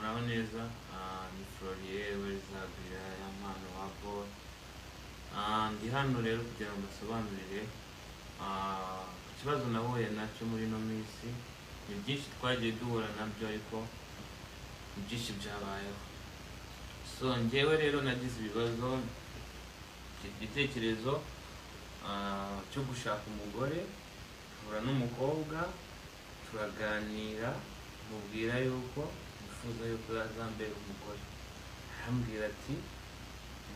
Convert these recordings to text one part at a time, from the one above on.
Muraho neza. Ni Florier Wezagira ya mpano wa Paul. Ndi hano rero kugira ngo mbasobanurire ku kibazo nahuye nacyo muri ino minsi. Ni byinshi twagiye duhura nabyo, ariko ni byinshi byabayeho. So njyewe rero nagize ibibazo, igitekerezo cyo gushaka umugore, mpura n'umukobwa, turaganira, mubwira yuko nifuza yuko yazambera umugore. Arambwira ati: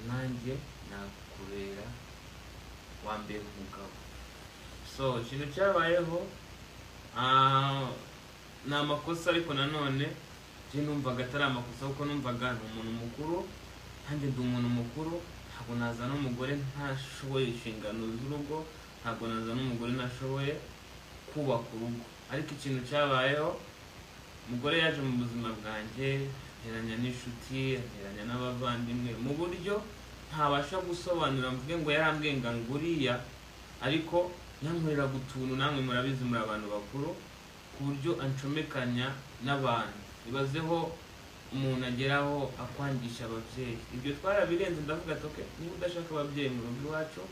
"Nanjye nakubera, wambera umugabo." So ikintu cyabayeho ni amakosa, ariko nanone njye numvaga atari amakosa, kuko numvaga ni umuntu mukuru, nanjye ndi umuntu mukuru. Ntabwo nazana umugore ntashoboye inshingano z'urugo, ntabwo nazana umugore ntashoboye kubaka urugo. Ariko ikintu cyabayeho, umugore yaje mu buzima bwanjye anteranya n'inshuti, anteranya n'abavandimwe, mu buryo ntabasha gusobanura mvuge ngo yarambwiye ngo nguriya, ariko yankoreraga utuntu, namwe murabizi, muri abantu bakuru, ku buryo ancomekanya n'abantu. Ibazeho umuntu ageraho akwangisha ababyeyi. Ibyo twarabirenze. Ndavuga ati: "Okay, niba udashaka ababyeyi mu rugo iwacu,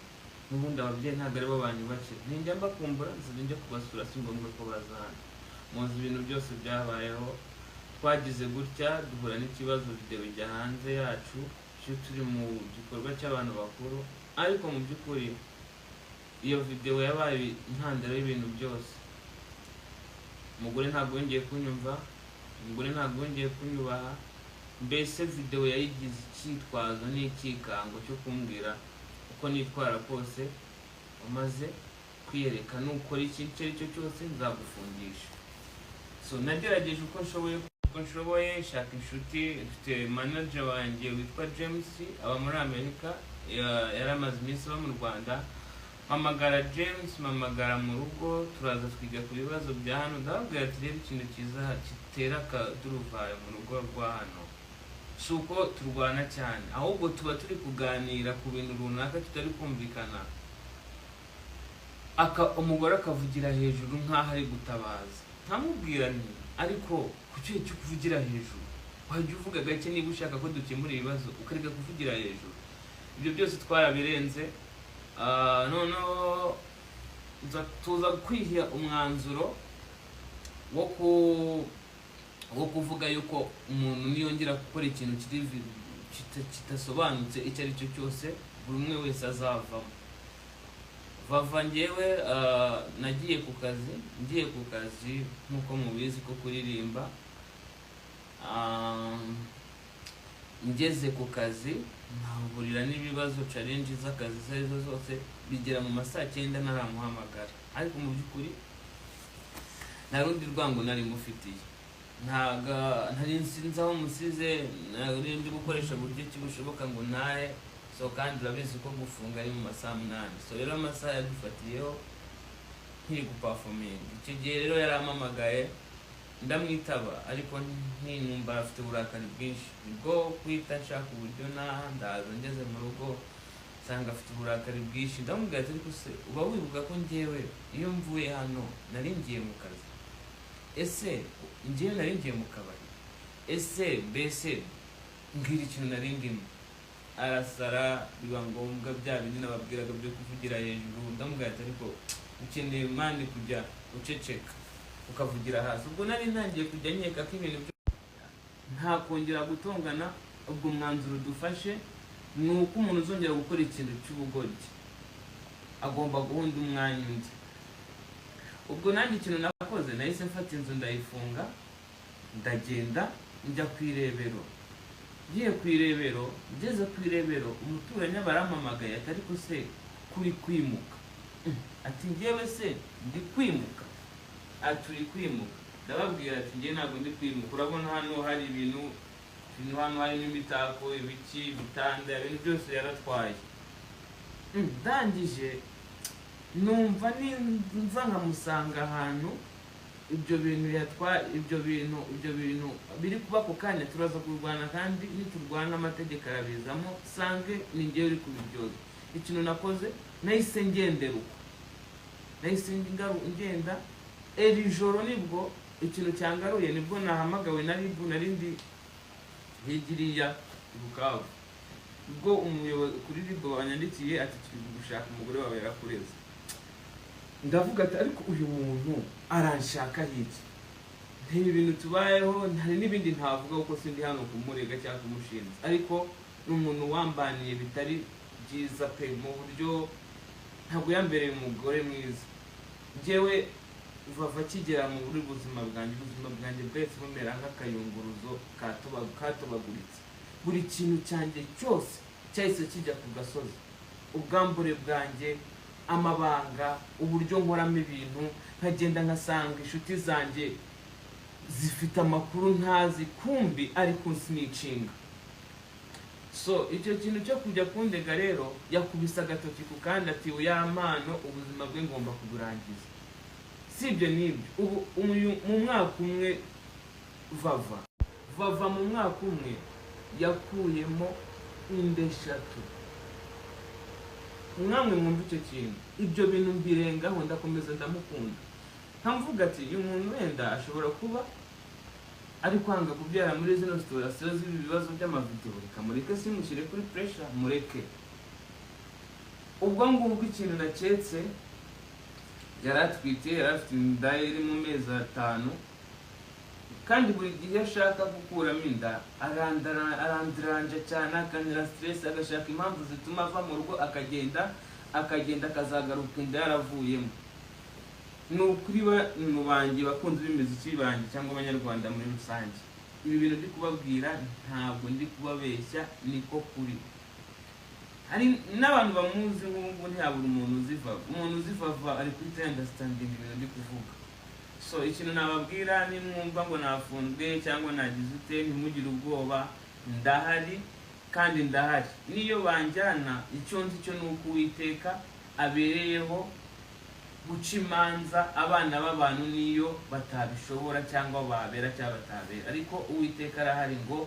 n'ubundi ababyeyi ntabwo aribo banyubakira. Ninjya mbakumbura nzajya njya kubasura, si ngombwa ko baza hano." Muzi ibintu byose byabayeho. Twagize gutya duhura n'ikibazo, video ijya hanze yacu iyo turi mu gikorwa cy'abantu bakuru. Ariko mu by'ukuri iyo video yabaye intandaro y'ibintu byose. Umugore ntabwo yongeye kunyumva, umugore ntabwo yongeye kunyubaha. Mbese video yayigize icyitwazo n'icyikango cyo kumbwira uko nitwara kose umaze kwiyereka, nukora iki icyo ari cyo cyose nzagufungisha. So nagerageje uko nshoboye, nshaka inshuti. Mfite manager wanjye witwa James, aba muri Amerika, yari amaze iminsi aba mu Rwanda. Mpamagara James, mpamagara mu rugo, turaza twiga ku bibazo bya hano. Ndababwira ati: "Rero ikintu cyiza gitera akaduruvayo mu rugo rwa hano si uko turwana cyane, ahubwo tuba turi kuganira ku bintu runaka tutari kumvikana, umugore akavugira hejuru nk'aho ari gutabaza." Nkamubwira nti: "Ariko kuki cyo kuvugira hejuru? Wajya uvuga gake niba ushaka ko dukemura ibibazo, ukareka kuvugira hejuru." Ibyo byose twarabirenze. Noneho tuza kwiha umwanzuro wo kuvuga yuko umuntu niyongera gukora ikintu kidasobanutse icyo ari cyo cyose, buri umwe wese azavamo. Vava njyewe nagiye ku kazi, ngiye ku kazi nk'uko mubizi ko kuririmba. Ngeze ku kazi nkahurira n'ibibazo, challenge z'akazi izo arizo zose, bigera mu ma saa 9 ntaramuhamagara. Ariko mu by'ukuri nta rundi rwango nari mufitiye, ntago ntari nsinzi aho musize, nari ndi gukoresha uburyo ki bushoboka ngo ntahe. So kandi urabizi ko gufunga ari mu masaha 8. So rero amasaha yadufatiyeho nkiri guperforminga. Icyo gihe rero yarampamagaye, ndamwitaba, ariko ntinumva afite uburakari bwinshi. Nibwo guhita nshaka uburyo naha, ndaza. Ngeze mu rugo nsanga afite uburakari bwinshi. Ndamubwira ati: "Ariko se uba wibuka ko njyewe iyo mvuye hano nari ngiye mu kazi? Ese njyewe nari ngiye mu kabari? Ese mbese mbwira ikintu nari ndimo." Arasara, biba ngombwa bya bindi nababwiraga byo kuvugira hejuru. Ndamubwira ati: "Ariko ukeneye man kujya uceceka ukavugira hasi." Ubwo nari ntangiye kujya nkeka ko ibintu byo nta kongera gutongana. Ubwo mwanzuro dufashe ni uko umuntu uzongera gukora ikintu cy'ubugoryi agomba guhunda umwanya undi. Ubwo nanjye ikintu nakoze, nahise mfata inzu ndayifunga, ndagenda njya ku irebero. Ngiye ku irebero, ngeze ku irebero, umuturanyi aba arampamagaye ati: "Ariko se kuri kwimuka?" Ati: "Njyewe se ndi kwimuka?" Ati: "Uri kwimuka." Ndababwira ati: "Njye ntabwo ndi kwimuka. Urabona hano hari ibintu, hano harimo imitako, ibiki, ibitanda, ibintu byose yaratwaye." Ndangije numva nimva nkamusanga ahantu ibyo bintu yatwaye, ibyo bintu biri kuba ako kanya, turaza kurwana, kandi niturwana amategeko arabizamo, sange ni njyewe uri kubiryozwa. Ikintu nakoze, nahise ngendera uko, nahise ngenda. Iri joro nibwo ikintu cyangaruye, nibwo nahamagawe na RIB. Nari ndi Hirya iriya i Bukavu, ubwo umuyobozi kuri RIB wanyandikiye ati: "Turi gushaka umugore wawe, yarakureze." Ndavuga ati: "Ariko uyu muntu aranshaka iki?" Ntibi bintu tubayeho, hari n'ibindi ntavuga kuko sindi hano kumurega cyangwa kumushinja, ariko ni umuntu wambaniye bitari byiza pe, mu buryo ntabwo yambereye umugore mwiza. Njyewe Vava akigera mu buri buzima bwanjye, ubuzima bwanjye bwahise bumera nk'akayunguruzo katobaguritse. Buri kintu cyanjye cyose cyahise kijya ku gasozi, ubwambure bwanjye, amabanga, uburyo nkoramo ibintu, nkagenda nkasanga inshuti zanjye zifite amakuru ntazi, kumbi ari kunsnitchinga. So icyo kintu cyo kujya kundega rero, yakubise agatoki ku kandi ati: "Yampano, ubuzima bwe ngomba kuburangiza." Si ibyo n'ibyo, ubu mu mwaka umwe Vava mu mwaka umwe yakuyemo inda 3. Mwamwe mwumva icyo kintu, ibyo bintu mbirengaho, ndakomeza ndamukunda, nkamvuga ati: "Uyu muntu wenda ashobora kuba ari kwanga kubyara muri zino situation z'ibi bibazo by'amavideo, reka mureke, simushyire kuri pressure, mureke." Ubwo ngubwo ikintu naketse, yari atwite, yari afite inda iri mu mezi 5, kandi buri gihe iyo ashaka gukuramo inda arandiranja cyane, akantera stress, agashaka impamvu zituma ava mu rugo, akagenda, akagenda akazagaruka inda yaravuyemo. Ni ukuri bantu banjye, bakunzi b'imiziki banjye cyangwa Abanyarwanda muri rusange, ibi bintu ndi kubabwira ntabwo ndi kubabeshya, niko kuri. Hari n'abantu bamuzi nk'ubu ngubu, ntihabura umuntu uzi Vava. Umuntu uzi Vava ari kuri understanding ibintu ndi kuvuga. So ikintu nababwira, nimwumva ngo nafunzwe cyangwa nagize ute, ntimugire ubwoba, ndahari kandi ndahari. Niyo banjyana, icyo nzi cyo ni uko Uwiteka abereyeho guca imanza abana b'abantu, niyo batabishobora cyangwa babera cyangwa batabera, ariko Uwiteka arahari ngo